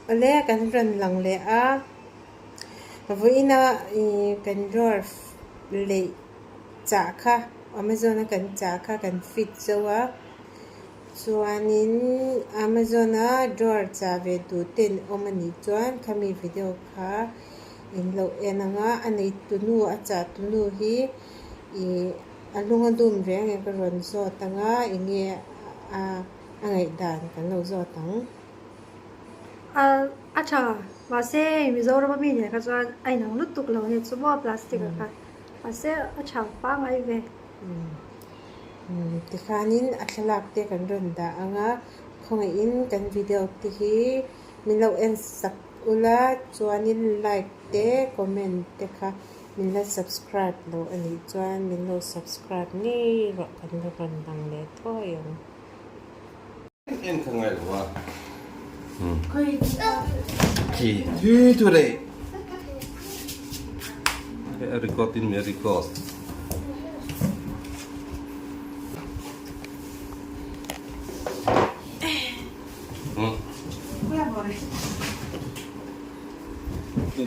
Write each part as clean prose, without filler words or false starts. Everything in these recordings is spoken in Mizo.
Awle kan rawn lang leh a, vawiina ih kan drawer leh chah kha Amazon a kan chah kha kan fit zo a, chuanin Amazon a drawer chah ve duh ten awm a nih chuan khami video kha in lo en ang a, a neitu nu a chah tu nu hi ih a lung a dum reng reng ka rawn zawt ang a eng nge a a ngaihdan kan lo zawt ang. A a tha mahse Mizoram a mi nen kha chuan a inang lutuk lo a ni chu maw plastic ah khan mahse a tha pangngai ve. Tikhanin a thlalak te kan rawn dah ang a, khawngaihin kan video te hi min lo en sak ula chuanin like te comment te kha min la subscribe lo a nih chuan min lo subscribe ngei rawh kan la rawn lang leh thuai ang. En ka ngai lo a. Khi thui tu rei. A record in me record.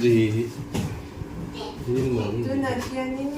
Ri. Tunah hianin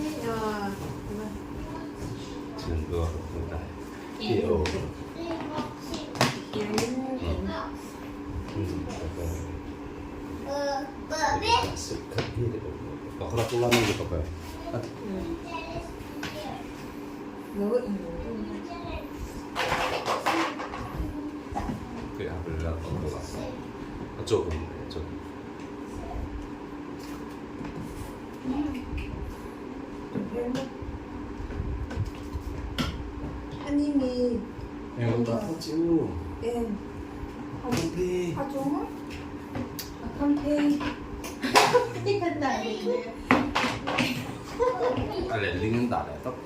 A letling an dah leh tawp.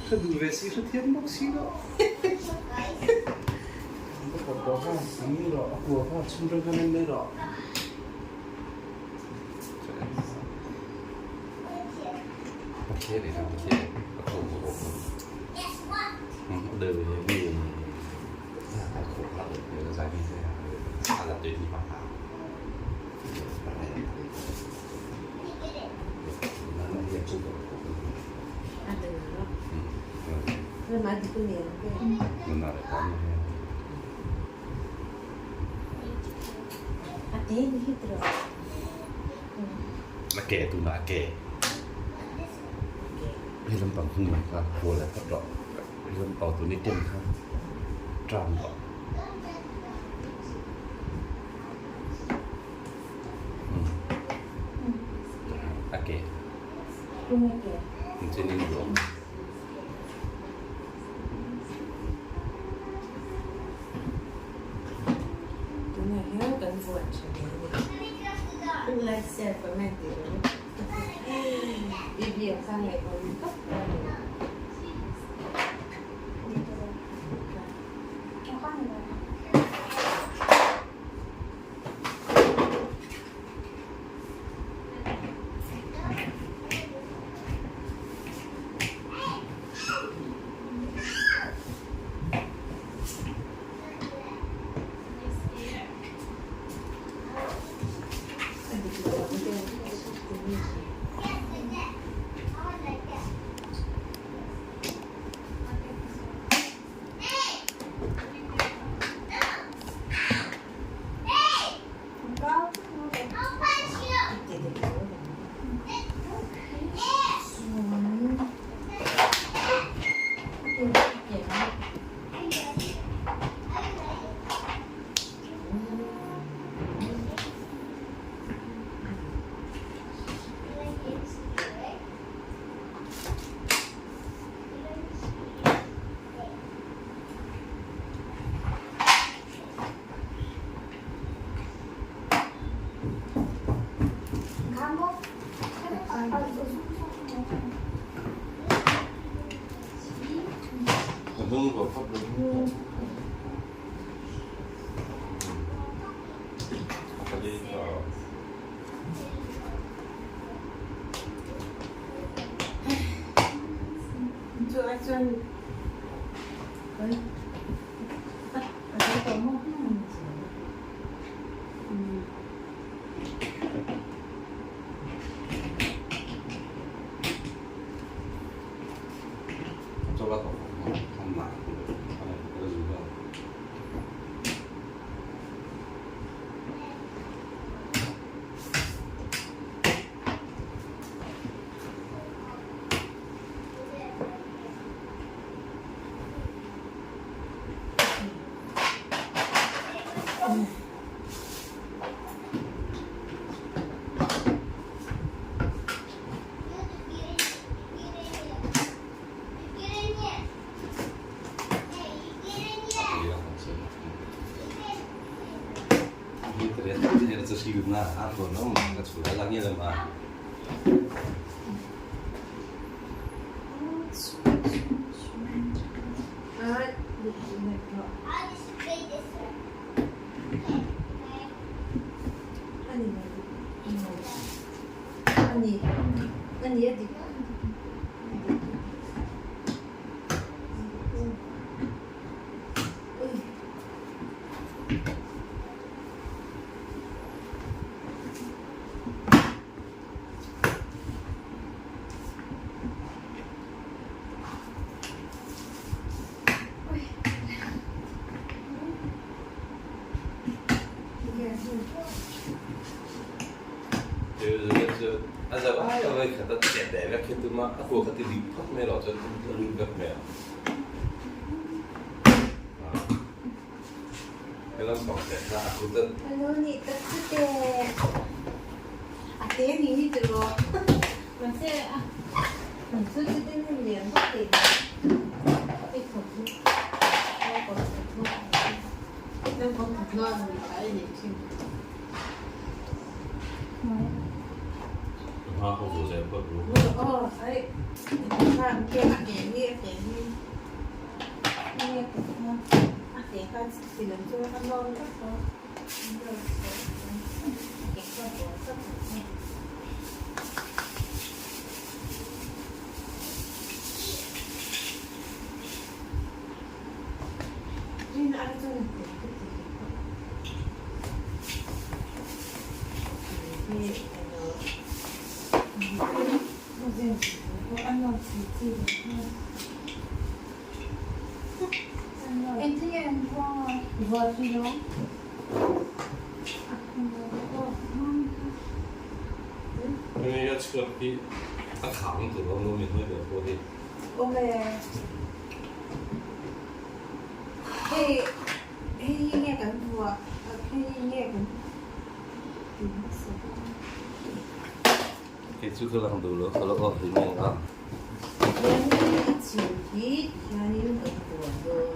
Ka duh ve si hrethiam bawk si lo. Ka kawr kua kha a mi rawh a kua kha chhung reng khan en mai rawh. Pathian ei rawh Pathian a ko bawk a. A ke tunah a ke hei lampang hnung lam kha hawl a phawt rawh hei lampang tun i ken kha tram rawh. A ke Tunah hian kan vuah tha ve a ni. Like share comment tih lo i biak kha ngaihawm tak a ni. Chu ai chuan kan a a zo tawh maw? Hello nih tak chu te a te ni hi chu rawh mahse a an chu chu te hmun lian vak thei lo hei thawk hi naupang thawmhnaw naupang thawmhnaw a ni a nei thin. Hei hei hi nge kan vuah hei hi nge kan ti hmasa dawn. Kei chu ka lang duh lo ka lo off rih mai ang a. Hianin a chhim hi tihianin kan vuah dawn.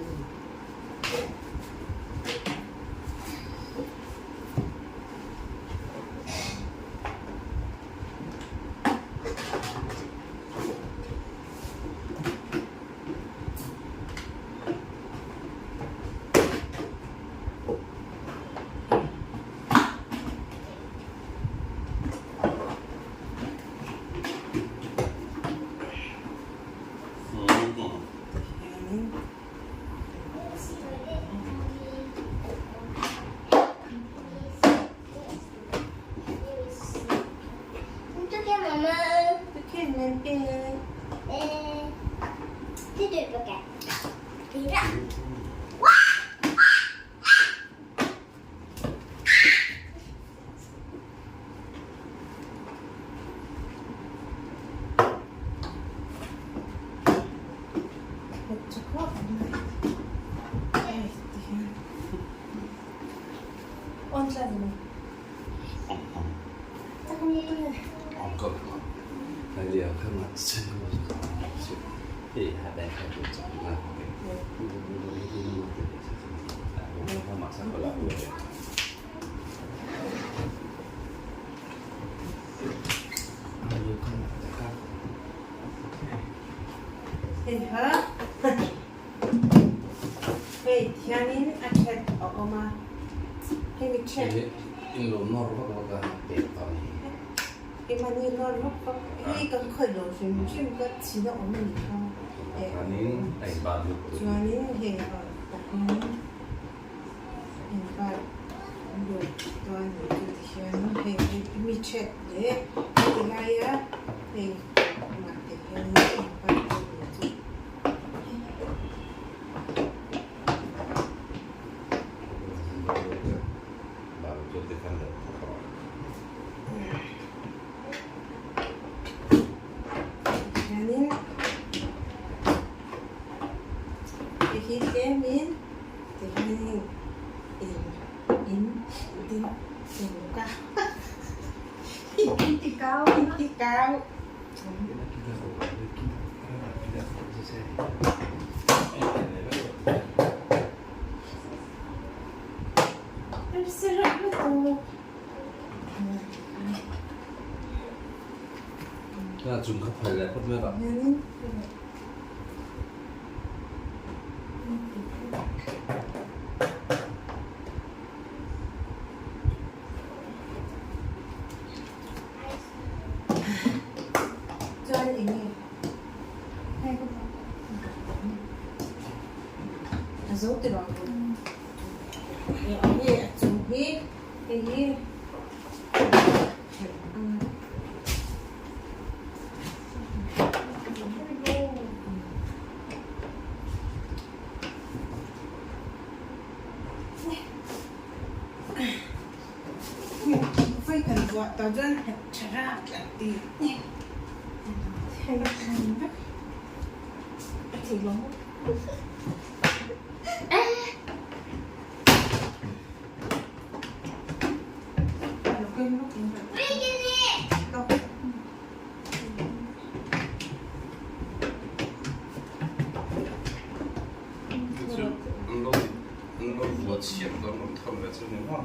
Heiha hei thianin a that a awm a hemi that Hei mahni nawr vak vak hei kan khawih lo hrim hrim ka chhin a awm a nih kha. Chuanin a inbat lut tur. Chuanin hei tah hian inbat lut dawn a nih chu tihian hei mi ṭhet leh heti laia hei mah te hian inbat dawn a nih chu. Hianin hei hi tlemin tihianin in in din ka in ti kau in ti kau. Chung kha phal leh phawt mai rawh. Chuan eng nge? A zo ti rawh. Hei a chung hi hei hi Phai kan buah tawh chuan tha rak tlat tih a thei lo maw? Chu an lo an lo vuah chhiat dawn rawn thawn ve chu ni maw?